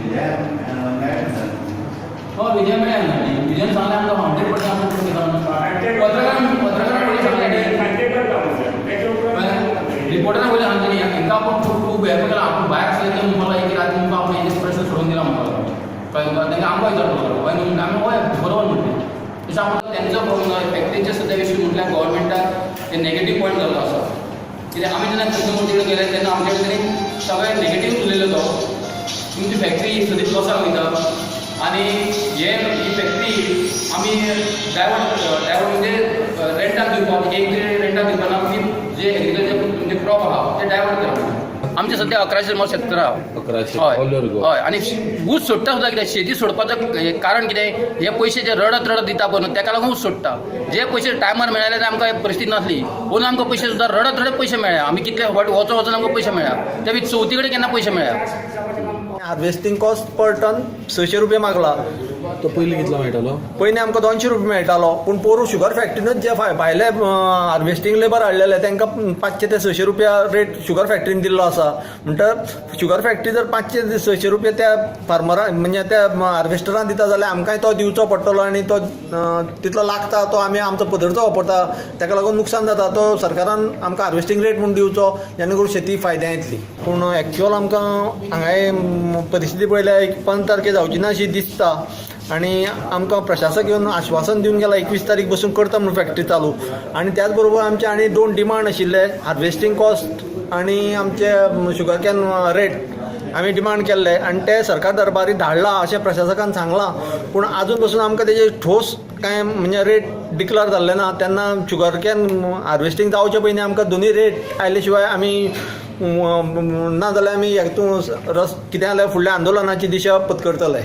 विजय मेळटा. हो, विजय मेळ्ळा न्ही. विजयान सांगलें आमकां 100% आपूण करून दिता म्हणून. पत्रकारान पत्रकारान पयलीं सांगलें, रिपोर्टरान पयलीं सांगलें न्ही, हांकां आपूण खूब खूब हें केलां. आपूण भायर आसले ते म्हणपाक लागले की राती मुखार आपूण हेजे प्रश्न सोडून दिला म्हणपाक लागलो. कळ्ळें तुका? तांकां आमकां विचारपाक लागलो, हय न्हू म्हणलें आमी, हय बरोबर म्हणलें. तशें आपूण तेंचो प्रॉब्लम. फॅक्टरीचे सुद्दां इश्यू म्हटल्यार गव्हर्मेंटाक ते नेगेटीव पॉयंट जाल्लो आसा. कित्याक आमी जेन्ना कृष्णमूर्ती कडेन गेले तेन्ना आमचे कडेन तांणी सगळें नेगेटीव उलयलो. तो तुमची फॅक्टरी सदींच लॉसाक वयता आनी हे ही फॅक्टरी आमी डायवर्ट, डायवर्ट म्हणजे रेंटाक दिवपाक, एक तरी रेंटाक दिवपाक ना. ती जे एग्रीकल्चर तुमचे क्रॉप आहा ते डायवर्ट करा. आमचे सद्या 1100 सुमार शेतकार आहा. 1100. हय. All over Goa. हय, आनी ऊस सोडटा सुद्दां. कितें शेती सोडपाचो हें कारण कितें? हे पयशे जे रडत रडत दिता पळय न्हू, तेका लागून ऊस सोडटा. जे पयशे टायमार मेळ्ळे जाल्यार आमकां परिस्थिती नासली. पूण आमकां पयशे सुद्दां रडत रडत पयशे मेळ्ळे. आमी कितले फावट वचोन वचोन आमकां पयशे मेळ्ळा. ते बी चवथी कडेन केन्ना पयशे मेळ्ळा. हार्वेस्टिंग कॉस्ट पर टन 600 रुपया मागला. तो पयलीं कितलो मेळटालो? पयलीं आमकां 200 रुपया मेळटालो, पूण पोरूं शुगर फॅक्टरीनच जे भायले हार्वेस्टिंग लेबर हाडलेले तांकां 500 ते 600 रुपया रेट शुगर फॅक्टरीन दिल्लो आसा. म्हणटर शुगर फॅक्टरी जर 500 ते 600 रुपया त्या फार्मराक, म्हणजे त्या हार्वेस्टरान दिता जाल्यार आमकांय तो दिवचो पडटलो आनी तो तितलो लागता. तो आमी आमचो पदरचो वापरता, ताका लागून नुकसान जाता. तो सरकारान आमकां हार्वेस्टिंग रेट म्हूण दिवचो, जेणे करून शेती फायद्यान येतली. पूण एक्चुअल आमकां हांगाय परिस्थिती पळयल्यार एक 15 तारखे जावची ना अशी दिसता आनी आमकां प्रशासक येवन आश्वासन दिवन गेला, 21 तारीख बसून करता म्हणून फॅक्टरी चालू. आनी त्याच बरोबर आमचे आनी दोन डिमांड आशिल्ले, हार्वेस्टिंग कॉस्ट आनी आमचे शुगर can rate आमी डिमांड केल्ले आनी ते सरकार दरबारी धाडला अशें प्रशासकान सांगलां. पूण आजून पसून आमकां तेजे ठोस कांय म्हणजे रेट डिक्लेर जाल्ले ना. तेन्ना शुगर can harvesting जावचे पयलीं आमकां दोनूय रेट आयले शिवाय आमी ना जाल्यार आमी हेतून रस कितें जाल्यार फुडल्या आंदोलनाची दिशा पत्करतले.